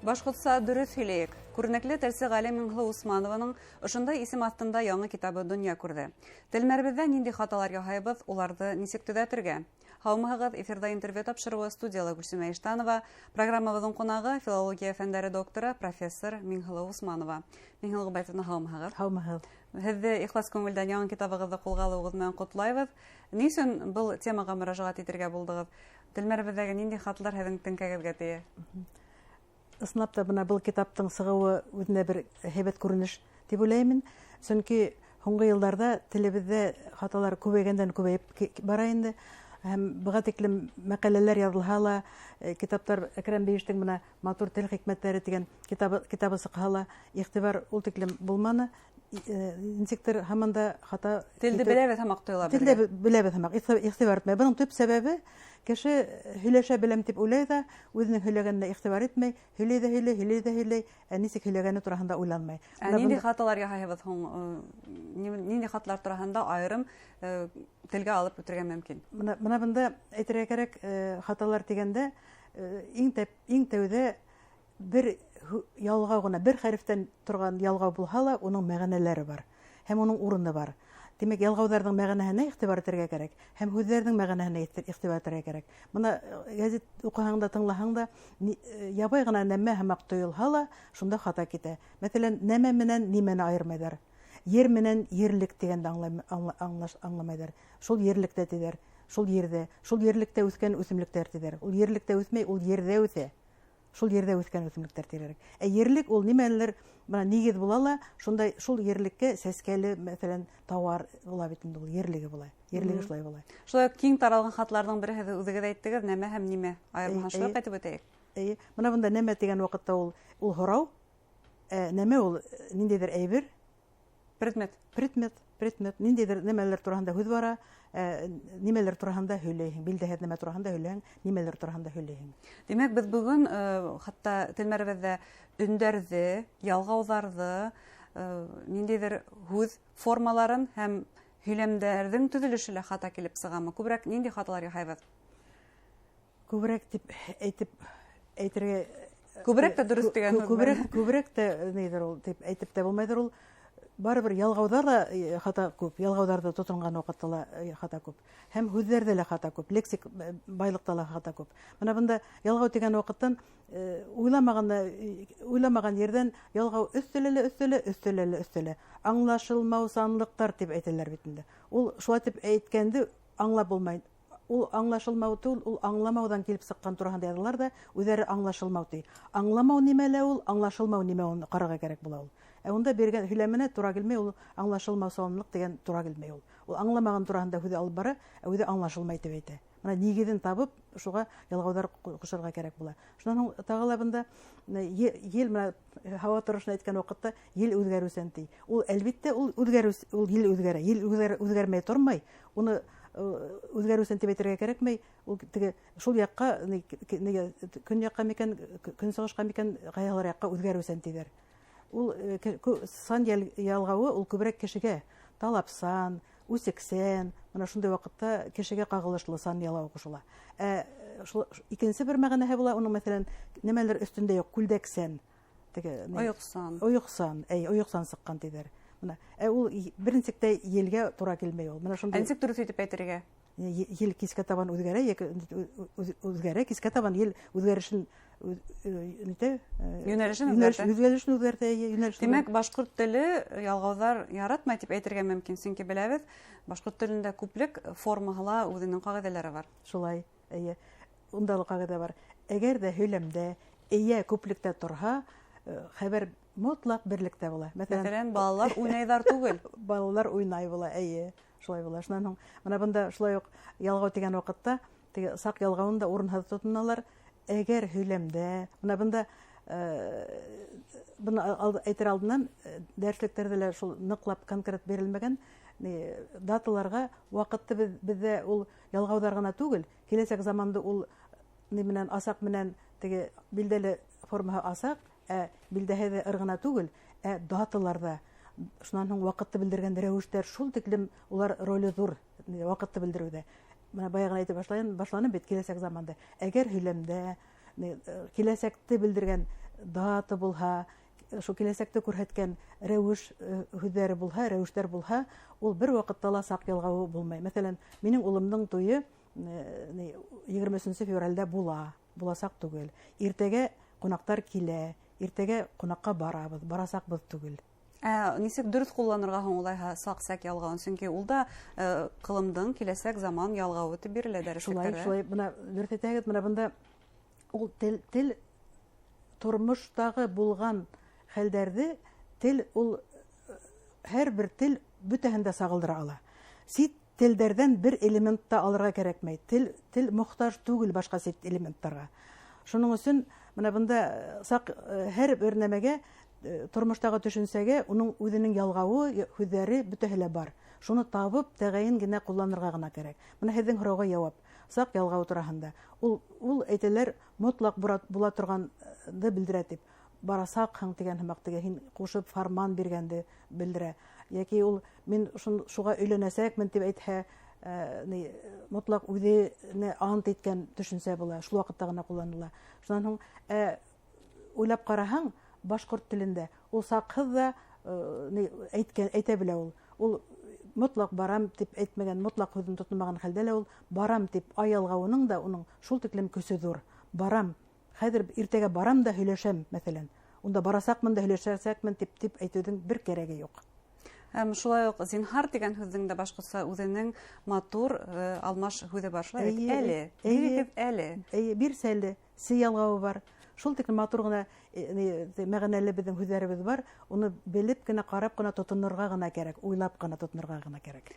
Башҡортса дөрөҫ һөйләйек. Күренекле телсе ғалим Миңһылыу Усманованың ошондай исем аҫтында яңы китабы донъя күрҙе. Телмәребеҙҙә ниндәй хаталар яһайбыҙ, уларҙы нисек төҙәтергә? Һаумыһығыҙ, эфирҙа интервью тапшырыуы, студияла Гөлсөмә Иштанова. Программабыҙҙың ҡунағы филология фәндәре докторы, профессор Миңһылыу Усманова. Миңһылыу Ғөбәйтовна, һаумыһығыҙ. Һаумыһығыҙ. Һеҙҙе ихлас күңелдән яңы китабығыҙҙы ҡулға алыуығыҙ менән ҡотлайбыҙ. Ни өсөн был темаға мөрәжәғәт итергә булдығыҙ? Телмәребеҙҙәге ниндәй хаталар һеҙҙең теңкәгеҙгә тейә? Ысынлап та, бына был китаптың сығыуы үҙенә бер һәйбәт күренеш тип уйлайым. Сөнки һуңғы йылдарҙа телебеҙҙә хаталар күбәйгәндән күбәйеп бара инде. Һәм быға тиклем мәҡәләләр яҙылһа ла, китаптар, Әкрәм Бейештең бына «Матур тел хикмәттәре» тигән китабы сыҡһа ла, иғтибар ул тиклем булманы. Нисектер һаман да хата Телде беләбеҙ һымаҡ тойола. Телде беләбеҙ һымаҡ, иғтибар итмәй. Бының төп сәбәбе: кеше һөйләшә беләм тип уйлай ҙа, үҙенең һөйләгәненә иғтибар итмәй, һөйләй ҙә һөйләй, һөйләй ҙә һөйләй, ә нисек һөйләгәне тураһында уйланмай. Ә ниндәй хаталар яһайбыҙ һуң? Ниндәй хаталар тураһында айырым телгә алып үтергә мөмкин? Бына бында әйтергә кәрәк, хаталар тигәндә, иң тәүҙә бер ялғау ғына, бер хәрефтән торған ялғау булһа ла, уның мәғәнәләре бар һәм уның урыны бар. Тимәк, ялғауҙарҙың мәғәнәһенә иғтибар итергә кәрәк һәм һүҙҙәрҙең мәғәнәһенә иғтибар итергә кәрәк. Бына гәзит уҡыһаң да, тыңлаһаң да, ябай ғына нәмә һымаҡ тойолһа ла, шунда хата китә. Мәҫәлән, нәмә менән нимәне айырмайҙар. Ер менән ерлек тигәнде аңламайҙар. Шул ерлектә тиҙәр, шул ерҙә, шул ерлектә үҫкән үҫемлектәр тиҙәр. Ул ерлектә үҫмәй, ул ерҙә үҫә. Шул ерҙә үҫкән үҫемлектәр тирәк. Ә ерлек ул нимәлер, бына нигеҙ була ла, шундай шул ерлеккә сәскәле, мәҫәлән, тауар була бит инде, ул ерлеге була. Ерлеге шулай була. Шулай уҡ киң таралған хаталарҙың береһе, һеҙ үҙегеҙ әйттегеҙ, нәмә һәм нимә айырмаһын шулай уҡ әйтеп үтәйек. Эйе. Бына бында нәмә тигән ваҡытта ул һорау, ә нәмә ул ниндәйҙер әйбер? Предмет. Предмет, предмет. Ниндәйҙер нәмәләр тураһында һүҙ бара, нимәләр тураһында һөйләйһең, билдәһеҙ нәмә тураһында һөйләйһең, нимәләр тураһында һөйләйһең. Тимәк, беҙ бөгөн хатта телмәребеҙҙә өндәрҙе, ялғауҙарҙы, ниндәйҙер һүҙ формаларын һәм һөйләмдәрҙең төҙөлөшө лә хата килеп сығамы? Күберәк ниндәй хаталар яһайбыҙ? Күберәк тип әйтеп әйтергә Күберәк тә дөрөҫ тигән һүҙ бар. Күберәк тә ниҙер ул тип әйтеп тә булмайҙыр ул. Барыбер ялғауҙар ҙа хата күп, ялғауҙарҙы тотонған ваҡытта ла хата күп. Һәм һүҙҙәрҙә лә хата күп, лексик байлыҡта ла хата күп. Бына бында ялғау тигән ваҡыттан уйламаған ерҙән ялғау өҫтәлә лә өҫтәлә, өҫтәлә лә өҫтәлә. Аңлашылмаусанлыҡтар тип әйтәләр бит инде. Ул шулай тип әйткәнде аңлап булмай. Ул аңлашылмау түгел, ул аңламауҙан килеп сыҡҡан тураһында яҙалар ҙа, үҙҙәре аңлашылмау ти. Аңламау нимә лә ул, аңлашылмау нимә, уны ҡарарға кәрәк була ул. Ә унда биргән һөйләменә тура килмәй, ул аңлашылмаусанлыҡ тигән тура килмәй ул. Ул аңламаған тураһында һүҙ алып бара, ә үҙе аңлашылмай тип әйтә. Бына нигеҙен табып, шуға ялғауҙар ҡушырға кәрәк була. Шунан һуң тағы ла бында ел, бына һауа торошон әйткән ваҡытта ел үҙгәреүсән ти. Ул әлбиттә ул үҙгәреү, ул ел үҙгәрә, ел үҙгәрмәй тормай. Уны үҙгәреүсән тип әйтергә кәрәкмәй. Ул теге шул яҡҡа, нигә, көньяҡҡа микән, көнсығышҡа микән, ҡайһылар яҡҡа үҙгәреүсән тиҙәр. Ул сан ялғауы ул күберәк кешегә талапсан, үсексән, бына шундай ваҡытта кешегә ҡағылышлы сан ялғауы ҡушыла. Ә шул икенсе бер мәғәнәһе була, уның, мәҫәлән, нәмәлер өҫтөндә юҡ, күлдәксән. Теге, ни? Ойоҡсан. Ойоҡсан, әй, ойоҡсан сыҡҡан тиҙәр. Бына, ә ул беренсектә елгә тура килмәй ул. Бына шундай. Ә нисек дөрөҫ итеп әйтергә? Ел кискә табан үҙгәрә, йәки үҙгәрә, кискә табан ел үҙгәрешен нитә, Йүнәлешен үҙгәртә. Үҙгәрешен үҙгәртә, эйе, йүнәлешен Тимәк, үҙгәртә. башҡорт теле ялғауҙар яратмай тип әйтергә мөмкин, сөнки беләбеҙ, башҡорт телендә күплек формаһы ла үҙенең ҡағиҙәләре бар. Шулай, эйе. Унда ла ҡағиҙә бар. Әгәр ҙә һөйләмдә эйә күплектә торһа, хәбәр мотлаҡ берлектә була. Мәҫәлән, Мәҫәлән, балалар уйнайҙар түгел. Балалар уйнай була, эйе. Шулай була. Шунан һуң бына бында шулай уҡ ялғау тигән ваҡытта теге саҡ ялғауын да урынһыҙ тотоналар. Әгәр һөйләмдә, бына бында бына әйтер алдынан дәреслектәрҙә лә шул ныҡлап конкрет бирелмәгән, даталарға ваҡытты беҙҙә ул ялғауҙар ғына түгел, киләсәк заманды ул ни менән асаҡ менән теге билдәле формаһы асаҡ, ә билдәһе ҙә ыр ғына түгел, ә даталарҙа. Шунан һуң ваҡытты белдергән рәүештәр шул тиклем улар роле ҙур, ваҡытты белдереүҙә. Бына баяғы әйтеп башланым бит киләсәк заманда. Әгәр һөйләмдә, киләсәкте белдергән дата булһа, шул киләсәкте күрһәткән рәүеш һүҙҙәре булһа, рәүештәр булһа, ул бер ваҡытта ла саҡ ялғауы булмай. Мәҫәлән, минең улымдың туйы 23 февралдә була, буласаҡ түгел. Иртәгә ҡунаҡтар килә, иртәгә ҡунаҡҡа барабыҙ, барасаҡбыҙ түгел. Нисек дөрөҫ ҡулланырға һуң улайһа саҡ-сәк ялғауын? Сөнки ул да ҡылымдың киләсәк заман ялғауы тип бирелә дәреслектәрҙә. Шулай, шулай. Бына дөрөҫ әйтәгеҙ, бына бында ул тел тормоштағы булған хәлдәрҙе тел ул һәр бер тел бөтәһен дә сағылдыра ала. Сит телдәрҙән бер элемент та алырға кәрәкмәй. Тел мохтаж түгел башҡа сит элементтарға. Шуның өсөн бына бында саҡ һәр бер нәмәгә тормоштағы төшөнсәгә уның үҙенең ялғауы, һүҙҙәре бөтәһе лә бар. Шуны табып тәғәйен генә ҡулланырға ғына кәрәк. Бына һеҙҙең һорауға яуап. Саҡ ялғауы тураһында. Ул әйтәләр мотлаҡ була торғанды белдерә тип. Барасаҡһың тигән һымаҡ теге һин ҡушып фарман биргәнде белдерә. Йәки ул мин шуға өйләнәсәкмен тип әйтһә, мотлаҡ үҙенә ант иткән төшөнсә була, шул ваҡытта ғына ҡулланыла. Шунан һуң, уйлап ҡараһаң, башҡорт телендә ул саҡһыҙ ҙа, әйтә белә ул. Ул мотлаҡ барам тип әйтмәгән, мотлаҡ һүҙен тотмаған хәлдә лә ул барам тип ай ялғауының да уның шул тиклем көсө ҙур. Барам, хәҙер иртәгә барам да һөйләшәм, мәҫәлән. Унда барасаҡмын да һөйләшәсәкмен тип әйтеүҙең бер кәрәге юҡ. Һәм шулай уҡ зинһар тигән һүҙҙең дә башҡортса үҙенең матур алмаш һүҙе бар. Шулай бит? Эйе, Әле, эйе. бирегеҙ әле. Эйе, бирсәле, се ялғауы бар. Шул тиклем матур ғына мәғәнәле беҙҙең һүҙҙәребеҙ бар. Уны белеп кенә, ҡарап ҡына тотонорға ғына кәрәк, уйлап ҡына тотонорға ғына кәрәк.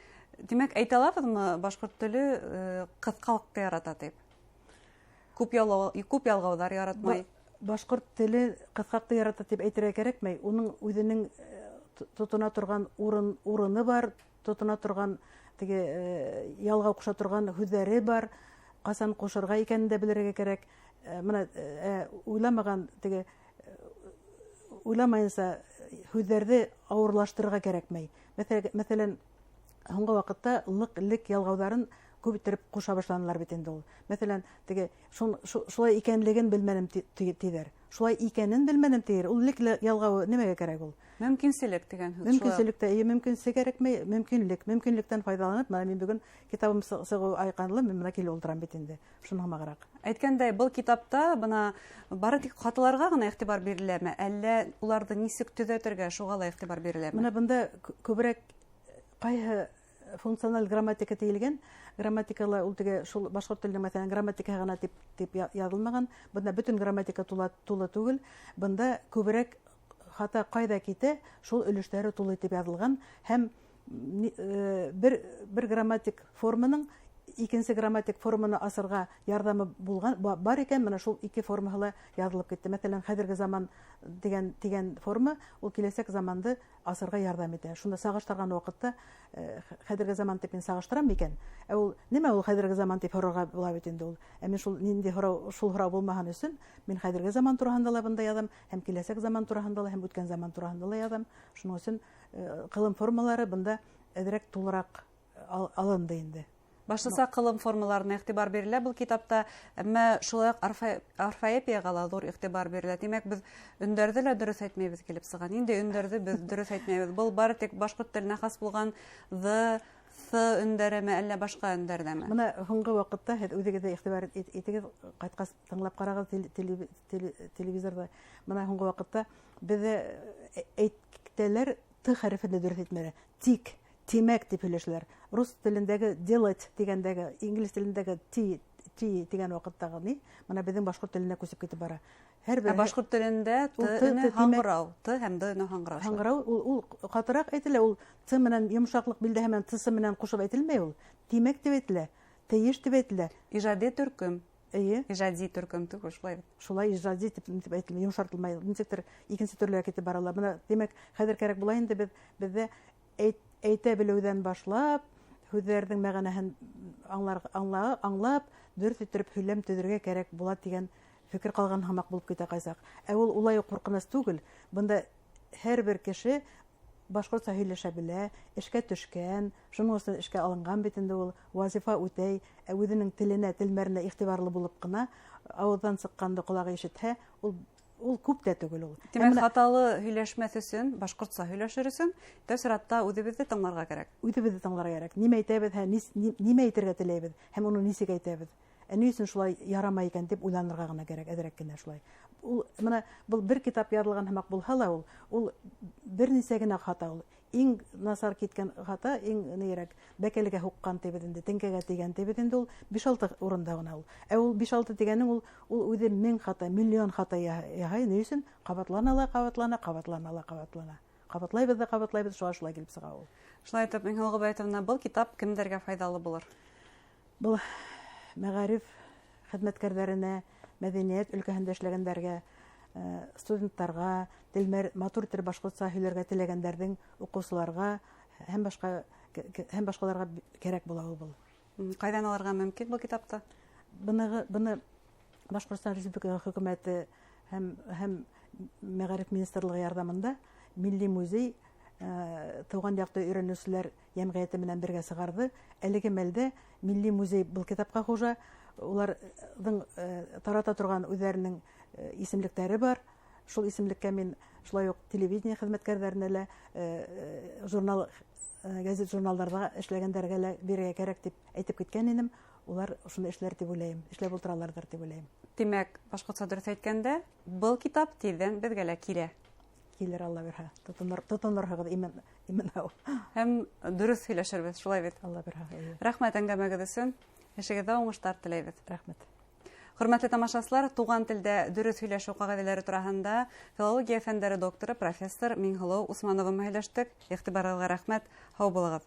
Тимәк, әйтә алабыҙмы, башҡорт теле ҡыҫҡалыҡты ярата тип? Күп ялғауҙар яратмай. Башҡорт теле ҡыҫҡаҡты ярата тип әйтергә кәрәкмәй. Уның үҙенең тотона торған урыны бар, тотона торған теге ялға ҡуша торған һүҙҙәре бар. Ҡасан ҡушырға икәнен дә белергә кәрәк. Бына уйламаған теге уйламайынса һүҙҙәрҙе ауырлаштырырға кәрәкмәй. Мәҫәлән, һуңғы ваҡытта лыҡ-лек ялғауҙарын күп иттереп ҡуша башланылар бит инде ул. Мәҫәлән, теге шулай икәнлеген белмәнем тиҙәр. Шулай икәнен белмәнем тиҙәр. Ул лек ялғауы нимәгә кәрәк ул? Мөмкинселек тигән һүҙ. Мөмкинселек тә, эйе, мөмкинсе кәрәкмәй, мөмкинлек. Мөмкинлектән файҙаланып, бына мин бөгөн китабым сығыу айҡанлы, мин бына килеп ултырам бит инде. Шуның һымағыраҡ. Әйткәндәй, был китапта бына бары тик хаталарға ғына иғтибар биреләме, әллә уларҙы нисек төҙәтергә, шуға ла иғтибар биреләме? Бына бында күберәк ҡайһы функциональ грамматика тейелгән, грамматикала ул теге шул башҡорт теленең мәҫәлән грамматикаһы ғына тип яҙылмаған. Бында бөтөн грамматика тулы түгел. Бында күберәк хата ҡайҙа китә, шул өлөштәре тулы итеп яҙылған һәм бер грамматик форманың икенсе грамматик форманы асырға ярҙамы булған, бар икән, бына шул ике формаһы ла яҙылып китте. Мәҫәлән, хәҙерге заман тигән форма ул киләсәк заманды асырға ярҙам итә. Шунда сағыштырған ваҡытта хәҙерге заман тип мин сағыштырам микән? Ә ул нимә ул хәҙерге заман тип һорарға була бит инде ул. Ә мин шул нинди һорау, шул һорау булмаһын өсөн мин хәҙерге заман тураһында ла бында яҙам, һәм киләсәк заман тураһында ла, һәм үткән заман тураһында ла яҙам. Шуның өсөн ҡылым формалары бында әҙерәк тулыраҡ алынды инде. Башлыса ҡылым формаларына иғтибар бирелә был китапта, әммә шулай уҡ орфоэпияға ла ҙур иғтибар бирелә. Тимәк, беҙ өндәрҙе лә дөрөҫ әйтмәйбеҙ килеп сыға. Ниндәй өндәрҙе беҙ дөрөҫ әйтмәйбеҙ? Был бары тик башҡорт теленә хас булған ҙ, ҫ өндәреме, әллә башҡа өндәрҙәме? Бына һуңғы ваҡытта һеҙ үҙегеҙ ҙә иғтибар итегеҙ, ҡайтҡас тыңлап ҡарағыҙ телевизорҙа. Бына һуңғы ваҡытта беҙҙә әйттеләр, т хәрефен дә дөрөҫ әйтмәле. Тик, тимәк тип һөйләшәләр. Рус телендәге делать тигәндәге, инглиз телендәге ти, ти тигән ваҡыттағы ни, бына беҙҙең башҡорт теленә күсеп китеп бара. Һәр бер Ә башҡорт телендә Ул т т, өнө т, тимәк һаңғырау, т һәм д өнө һаңғырау. Һаңғырау, ул ҡатыраҡ әйтелә, ул т менән йомшаҡлыҡ билдәһе менән т с менән ҡушып әйтелмәй ул. Тимәк тип әйтелә, тейеш тип әйтелә. Ижади төркөм. Эйе. Ижади төркөм түгел, шулай бит. Шулай ижади тип әйтелмәй, йомшартылмай, нисектер икенсе төрлөрәк китеп баралар. Бына тимәк, хәҙер кәрәк була инде беҙҙә әйтә белеүҙән башлап, һүҙҙәрҙең мәғәнәһен аңлап, дөрөҫ иттереп һөйләм төҙөргә кәрәк була тигән фекер ҡалған һымаҡ булып китә ҡайсаҡ. Ә ул улай уҡ ҡурҡыныс түгел. Бында һәр бер кеше башҡортса һөйләшә белә, эшкә төшкән, шуның өсөн эшкә алынған бит инде ул, вазифа үтәй, ә үҙенең теленә, телмәренә иғтибарлы булып ҡына, ауыҙҙан сыҡҡанды ҡолағы ишетһә, ул Ул күп тә түгел ул. Тимәк, хаталы һөйләшмәҫ өсөн, башҡортса һөйләшер өсөн тәү сиратта үҙебеҙҙе тыңларға кәрәк. Үҙебеҙҙе тыңларға кәрәк. Нимә әйтәбеҙ һәм нимә әйтергә теләйбеҙ һәм уны нисек әйтәбеҙ. Ә ни өсөн шулай ярамай икән тип уйланырға ғына кәрәк, әҙерәк кенә шулай. Ул мына был бер китап яҙылған һымаҡ булһа ла ул бер нисә генә хата ул. Иң насар киткән хата, иң нейерәк бәкәлгә һуҡҡан тибеҙ инде, теңкәгә тигән тибеҙ инде ул 5-6 урында ғына ул. Ә ул 5-6 тигәнең ул үҙе 1000 хата, миллион хата яһай, ни өсөн? Ҡабатлана ла, ҡабатлана, ҡабатлана ла, ҡабатлана. Ҡабатлайбыҙ ҙа, ҡабатлайбыҙ, шулай шулай килеп сыға ул. Шулай итеп, Миңһылыу Ғөбәйтовна, был китап кемдәргә файҙалы булыр? Был мәғариф хеҙмәткәрҙәренә, мәҙәниәт өлкәһендә эшләгәндәргә, студенттарға, телмәр, матур итеп башҡортса һөйләргә теләгәндәрҙең уҡыусыларға һәм башҡаларға кәрәк була ул был. Ҡайҙан алырға мөмкин был китапты? Быны Башҡортостан Республикаһы хөкүмәте һәм Мәғариф министрлығы ярҙамында Милли музей тыуған яҡты өйрәнеүселәр йәмғиәте менән бергә сығарҙы. Әлеге мәлдә Милли музей был китапҡа хужа. Уларҙың тарата торған үҙҙәренең исемлектәре бар. Шул исемлеккә мин шулай уҡ телевидение хеҙмәткәрҙәренә лә, журнал, газет журналдарҙа эшләгәндәргә лә бирергә кәрәк тип әйтеп киткән инем. Улар шуны эшләр тип уйлайым, эшләп ултыраларҙыр тип уйлайым. Тимәк, башҡортса дөрөҫ әйткәндә, был китап тиҙҙән беҙгә лә килә. Килер, Алла бирһә. Тотонорһоғоҙ имен һау. Һәм дөрөҫ һөйләшербеҙ, шулай бит? Алла бирһә, эйе. Рәхмәт әңгәмәгеҙ өсөн. Эшегеҙҙә уңыштар теләйбеҙ. Рәхмәт. Хөрмәтле тамашасылар, туған телдә дөрөҫ һөйләшеү ҡағиҙәләре тураһында филология фәндәре докторы, профессор Миңһылыу Усманова менән һөйләштек. Иғтибарығыҙға рәхмәт. Һау булығыҙ.